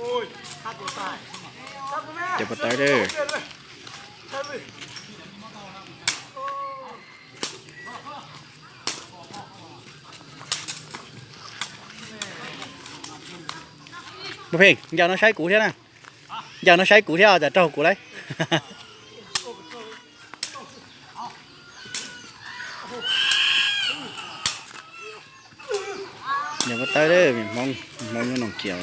Cov pov tawb lawm. Muaj Pheej, ncaws no saib kuv thiab na. Ncaws no saib kuv thiab, tsam raug kuv lauj. Yog pov tawb, Hmoob, Hmoob nyob Noo Kiav.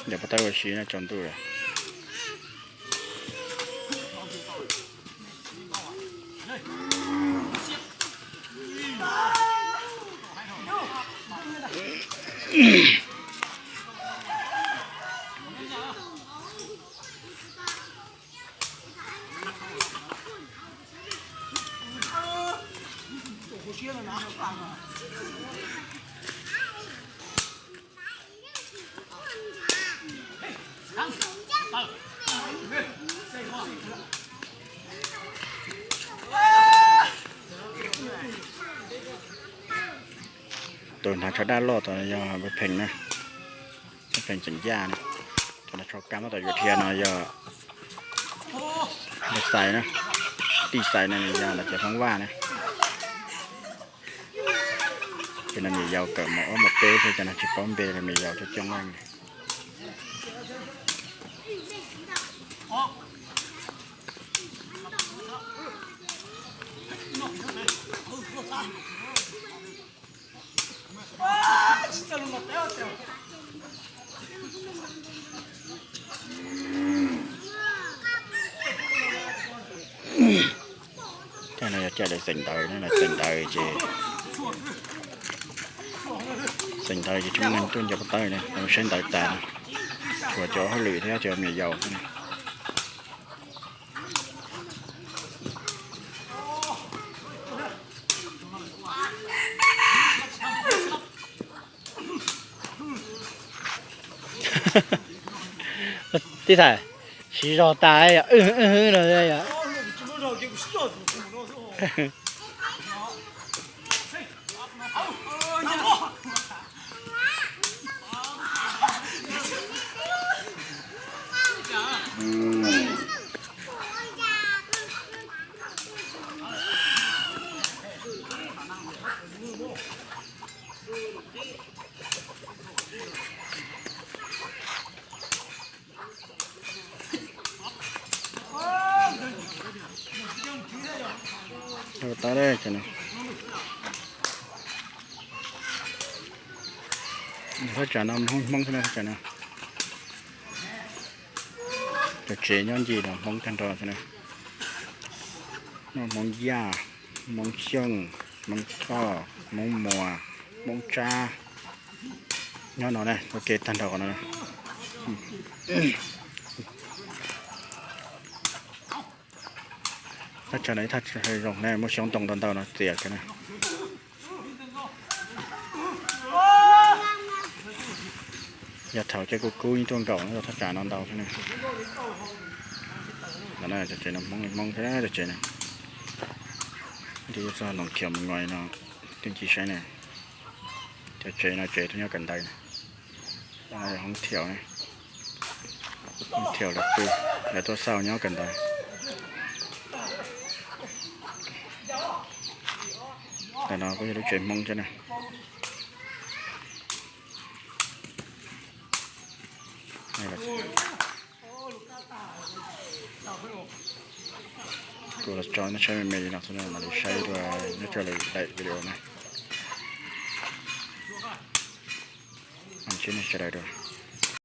Yog pov tawb ua si no tsaus ntuj lawm. Tus hnav tsho daj loj tod yog Pheej na, Pheej tseem yaj na. Cov no tsho kab muab tau yuav dhia no yog Xais na, Tij Xais no nws yog los cov Hmoob Vaj na. Ces no me yaus kawm mos ob mos peb thiab, cov no tsis paub npe los me yaus coob coob leej. Tej no yog cov lawv xeem ntawv, lawv xeem ntawv ces, xeem ntawv ces tsis muaj neeg tuaj ncaws pov tawb na, lawv saib ntawv tas, tshuav cov hauj lwm thiab cov me yaus xwb na. Tij Xais, siv zog tas yom, wb no yom. Thaj tsam no Hmoob Hmoob xwb na, thaj tsam no. Cov tsev nyob ncig no Hmoob tag nrho xwb na. Nyob Hmoob Yaj, Hmoob Xyooj, Hmoob Thoj, Hmoob Muas, Hmoob Tsab, nyob no na, ua ke tag nrho qhov no. Thaj tsam no ib thaj tsam zoo na, muaj xyoob ntoo ntau ntau no txias kiag na. Yog thaum caij kub kub yeej tuaj nkaum no, thaj tsam no ntau thiab na. Cov tsev no Hmoob li Hmoob thiab cov tsev no. Nws yuav txog Noom Khiav mus nqis no, twb ncig saib na. Cov tsev no tsev tuaj nyob kawm ntawv na. Hoob Thiaum, Hoob Thiaum lawv pw, lawv tuaj xauj nyob kawm ntawv. Ntawm no kuj yog lub tsev Hmoob thiab na. Kuv los tso nej saib me me li no xwb na, mam li saib dua nyob tsam lwm daim video na. Mam li saib nej sawv daws dua.